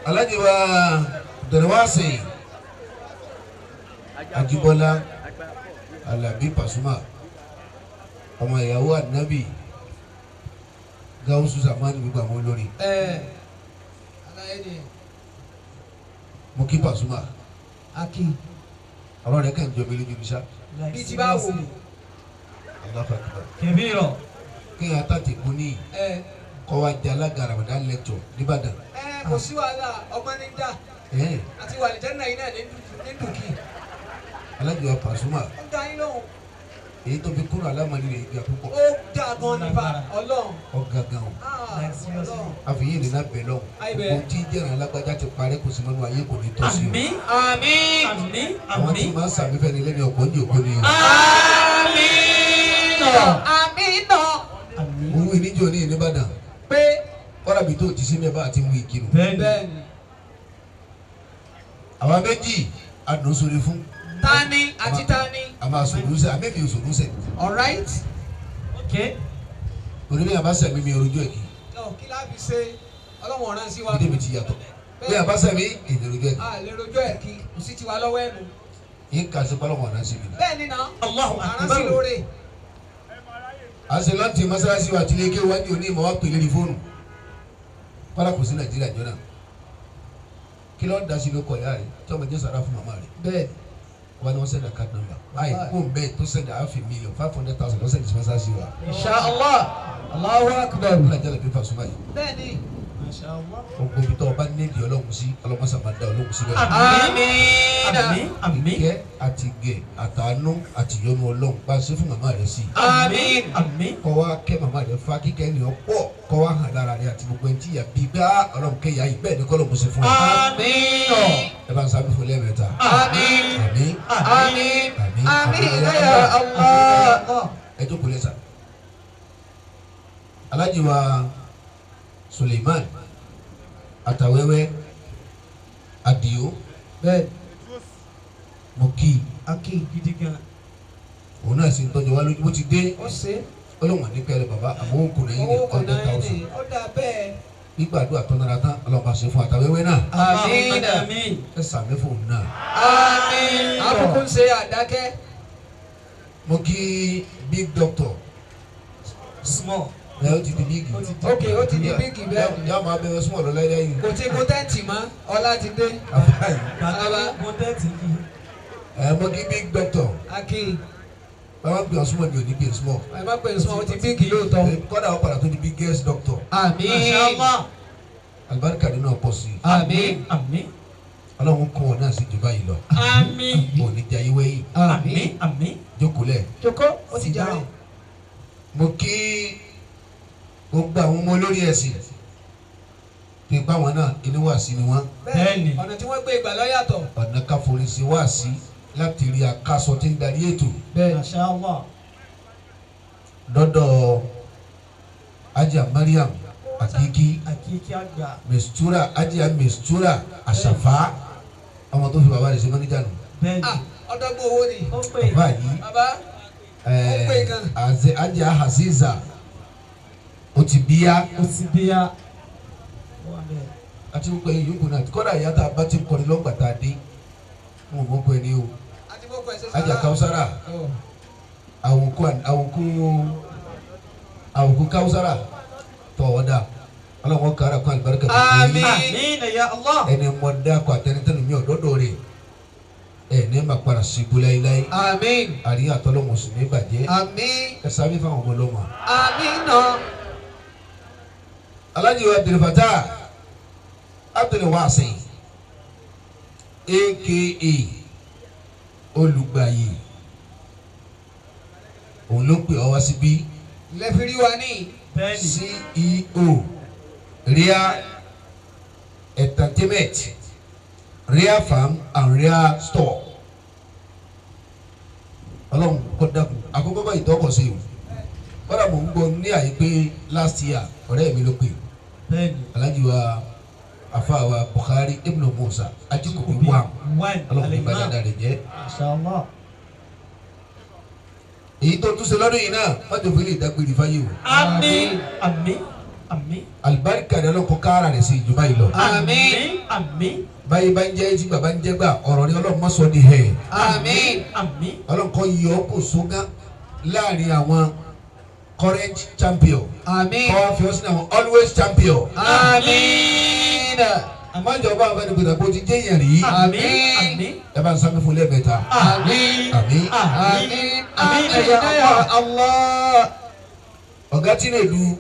Alhaji wa Abdulwasi Ajibola Alabi Pasuma, ọmọ ìyàwó Anabi Gawusu Samani, gbogbo àwọn olórin. Ẹ aláyé ni. Mo kí Pasuma. Aki. Ọ̀rọ̀ rẹ̀ kàn jọ mi lójú ní sá. Bí ti bá wò. Allahu Akbar. Kẹbíirọ. Kéèyàn tàtí kú ní Ẹ kọ́ wa jẹ́ alága Ramadan lecture nìbàdàn. Ẹ kò sí wàhálà, ọgbọ́n ní dá Ẹ̀ àti wàlìjẹ́ náà yìí náà ní dùkì. Alhaji wa Pasuma. Ó dá yín lóhùn. Èyí tó fi kúrò alámọ̀lẹ́ rẹ̀ gbà púpọ̀. Ó dá gan nípa Ọlọ́run. Ọ̀gá gan o. Ah, Ọlọ́run. Àfihàn ìrìnà bẹ̀ lọ́hùn. Àìbẹ̀. Gbogbo tí jẹ́ràn alágbájá ti parẹ́, kò sí mọ́nú ayé, kò ní tọ́ sí o. Àmín. Àmín. Àmín. Àwọn tí Àmín. máa ń sàmì fẹ́ni lẹ́ni ọ̀pọ̀ ní òkú ni o. Àmín. Àmín náà. Àmín. Mo wí níjọ́ ní Ìbàdàn. Pé Kọ́dà bí tó ti sí mẹ́fà àti wí ìkírun. Bẹ́ẹ̀ni. Bẹ́ẹ̀ni. Àwa méjì adùn sórí fún. Tani àti tani? A máa sòrúsẹ̀, àmẹ́bí òsòrúsẹ̀. Alright. Ok. Torí bí a bá sẹ̀mí mi rojú ẹ̀ kí. Ọ kí la fi ṣe? Ọlọ́run ọ̀ràn sí wa. Bí tèmi ti yàtọ̀. Bí a bá sẹ̀mí èdè rojú ẹ̀ kí. A lè rojọ́ ẹ̀ kí kò sí tiwa lọ́wọ́ ẹnu. Yín kà sí pálọ̀mù ọ̀nà sí mi. Bẹ́ẹ̀ ni náà. Allahu Àrán sí akbar. lóore. A ṣe láti mọ́sálásí wa àti ilé ké wájú òní ìmọ̀ wá pè lérí fóònù. Kọ́lá kò sí Nàìjíríà jọ náà. Kí ló ń da sí lóko ìyá rẹ̀ tí ọmọ jẹ́ sàrà fún màmá rẹ̀? Bẹ́ẹ̀. Wọ́n ní wọ́n send account number. Báyìí kó n bẹ́ẹ̀ tó send 550,000 lọ́sẹ̀ ní mọ́sálásí wa. Insha Allah. Allahu akbar. Kí ló ń jẹ́ Pasuma yìí? Bẹ́ẹ̀ ni. Masha Allah. Gbogbo ibi tó o bá nídìí Ọlọ́run sí, Ọlọ́run sábà dá Ọlọ́run síbẹ̀. Àmín. Àmín. Àmín. Ìkẹ́ àti gẹ̀ àtàánú àti ìyọ́nú Ọlọ́run bá a ṣe fún màmá rẹ̀ sí. Àmín. Àmín. Kọ́ wa kẹ́ màmá rẹ̀ fa kíkẹ́ ni ọ pọ̀, kọ́ wa hàn lára rẹ̀ àti gbogbo ẹni tí ìyá bí gbá Ọlọ́run kẹ́ ìyá yìí, bẹ́ẹ̀ ni kọ́lọ́run ṣe fún ọ. Àmín. Ẹ bá ń sábẹ́ fún lẹ́ẹ̀mẹ́ta. Àmín. Àmín. Àmín. Àmín. Àmín ya Allah. Ẹ jókòó lẹ́sà. Alhaji wa Suleiman Atawẹ́wẹ́ Adio. Bẹ́ẹ̀. Mo kí i. Aki. Gidi gan. Òun náà sì ń tọ́jú wa lójú bó ti dé. Ó ṣe. Ọlọ́run ní pẹ́ẹ́rẹ́ bàbá, àmọ́ òun kò náà yín ní Owó kan hundred náà thousand. ni ó dà bẹ́ẹ̀. Gbígbàdúrà tó nára tán, Ọlọ́run bá ṣe fún Àtàwẹ́wẹ́ náà. Àmín. Àmín. Ẹ sàmì fún òun náà. Àmín. Àbùkù ń ṣe àdákẹ́. Mo kí big doctor. Small. Ẹ ó ti di big. Ó ti di. Ok, ó ti di big bẹ́ẹ̀. Yá máa bẹ̀rẹ̀ súnmọ́ lọ láyé yìí. Kò tí kò tẹ́ǹtì mọ́, ọlá ti dé. Àfáà yìí. Bàbá kọ́ńtẹ́ẹ̀tì yìí. Ẹ mo kí big doctor. Aki. Bàbá gbé ọsùnmọ̀ mi ò ní gbé small. Ẹ má pè é sún, ó ti big lóòótọ́. Kọ́dà ó padà tó di biggest doctor. Àmín. Masha Allah. Alibarika nínú ọ̀pọ̀ sí i. Àmín. Àmín. Ọlọ́run kún ọ náà sí jù báyìí lọ. Àmín. Ò ní jẹ́ ayé wẹ́yìn. Àmín. Àmín. Jókòó lẹ̀. Joko, ó ti jàre. Mo kí gbogbo àwọn ọmọ olórí ẹ̀sìn tó ipá wọn náà inú wà sí ni wọn. Bẹ́ẹ̀ni. Ọ̀nà tí wọ́n gbé ìgbà lọ́yàtọ̀. Ọ̀nà káforí sí wá sí láti rí akásọ tí ń darí ètò. Bẹ́ẹ̀ni. Masha Allah. Dọ́dọ̀ Ajá Mariam Akiki. Àkíkí àgbà. Mistura, Ajá Mistura Àṣàfà, ọmọ tó fi bàbá rẹ̀ ṣe mọ́níjà nù. Bẹ́ẹ̀ni. Ah, ọ̀dọ́gbọ̀n owó ni. Ó pè. Bàbá yìí. Bàbá. Ó pè gan. Ajá Aziza ó ti bíyá. Ó ti bí ya. Ó wà bẹ́ẹ̀. Àti gbogbo ẹ̀yin yòókù náà, kọ́dà ìyá tá a bá ti ń kọrin lọ́gbà tá a dé, wọn ò mọ̀ pé ní o. Àti boko ẹ̀ṣẹ̀. Ajá Kausara, àwòkú àwòkú àwòkú Kausara tọ̀ ọ́ dà, ọlọ́wọ́n kára kún àlùbáríkà tó kún yín. Àmín. Àmín ya Allah. Ẹni mọ̀ dá kọ àtẹnitẹ́nu mi ọ̀dọ́dọ̀ rẹ̀ ẹ̀ ní ma padà sí ibú láéláé. Àmín. Àríyá àtọ́lọ́wọ̀n sì ní bàjẹ́. Àmín. Ẹ sábẹ́ fáwọn ọmọ ọlọ́mọ. Àmín náà. Alhaji wa Abdul Fatah Abdul Wasi aka Olùgbàyè, òun ló pè ọ́ wá síbí. Lẹ́fìrí wa ní. Bẹ́ẹ̀ni. CEO Ria Entertainment, Ria Farm and Ria Store. Ọlọ́run kọ́ dákun àkókò báyìí tọkọ̀ sí o. Kọ́dà mò ń gbọ́ ní àyè pé last year ọ̀rẹ́ mi ló pè. Bẹ́ẹ̀ni. Alhaji wa Àfàwà Bukhari Ibn Musa Ajíkòbí wà One. ọlọ́run ní Al-Imam. bàdàdà rẹ̀ jẹ́. Masha Allah. Èyí tó tún ṣe lọ́dún yìí náà wọ́n ti fi lè dágbére fáyé o. Àmín. Àmín. Àmín. Alibarika rẹ̀ ọlọ́kọ̀ kára rẹ̀ sí ìjọba yìí lọ. Àmín. Àmín. Báyìí bá ń jẹ́ tí bàbá ń jẹ́ gbà ọ̀rọ̀ ni ọlọ́run mọ́ sọ di hẹ̀. Àmín. Àmín. Ọlọ́run kọ́ yọ ọ́ kò sógá láàrin àwọn current champion. Àmín. Kọ́ fi ọ́ sínú àwọn always champion. Àmín. Àmọ́jọba àwọn ẹni gbọdọ̀ bó ti jẹ́ yẹn rí. Àmín. Àmín. Àmín. Ẹ bá ń sámi fún lẹ́ẹ̀mẹ́ta. Àmín. Àmín. Àmín. Àmín. Àmín ya Ya Allah. Ọ̀gá tí lè du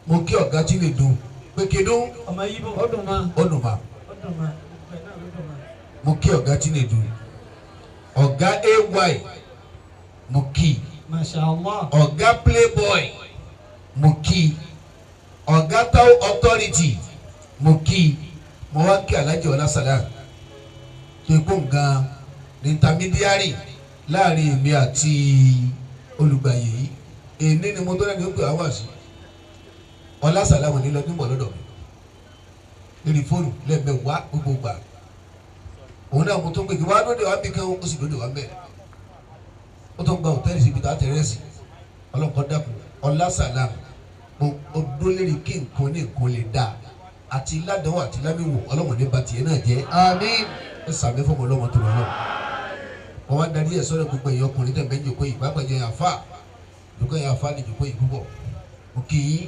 mo kí ọ̀gá tí lè du pé kedó Ọmọ Yíbò. Ó dùn mọ́. ọ̀nùmá Ó dùn mọ́. Gbogbo ẹ̀ náà ló dùn mọ́. mo kí ọ̀gá tí lè du ọ̀gá ay mo kí Masha Allah. ọ̀gá playboy mo kí ọ̀gá tau authority mo kí mo wá kí Alhaji Ọlá Salam tó ikú nǹkan ní intermediary láàrin èmi àti olùgbàyè yìí èmi ni mo tó lẹ́nu pé àwọn àṣì Ọlá Salam ní lọ́dún bọ̀ lọ́dọ̀ mi lórí fóònù lẹ́ẹ̀mẹ́wàá gbogbo gbà òun náà mo tó ń pè kí wàá lóde wàá bí kan ó sì lóde wàá mẹ́ ó tó ń gba hòtẹ́ẹ̀lì síbi tá a tẹ̀rẹ́ sí ọlọ́kọ̀ dàkú Ọlá Salam mo dúró lérí kí nǹkan ní nǹkan lè dáa àti ládàáwò àti lámìwò ọlọ́mọ ní ba tiẹ̀ náà jẹ́. Àmín. Ẹ sàmì fọmọ ọlọ́mọ tó lọ́wọ́ wọn wá darí ẹ sọ́dọ̀ gbogbo ẹ̀yọ ọkùnrin tẹ̀ bẹ́ẹ̀ jòkó yìí pàápàá jẹ́ àfa jòkó yìí àfa lè jòkó yìí púpọ̀ mo kì í.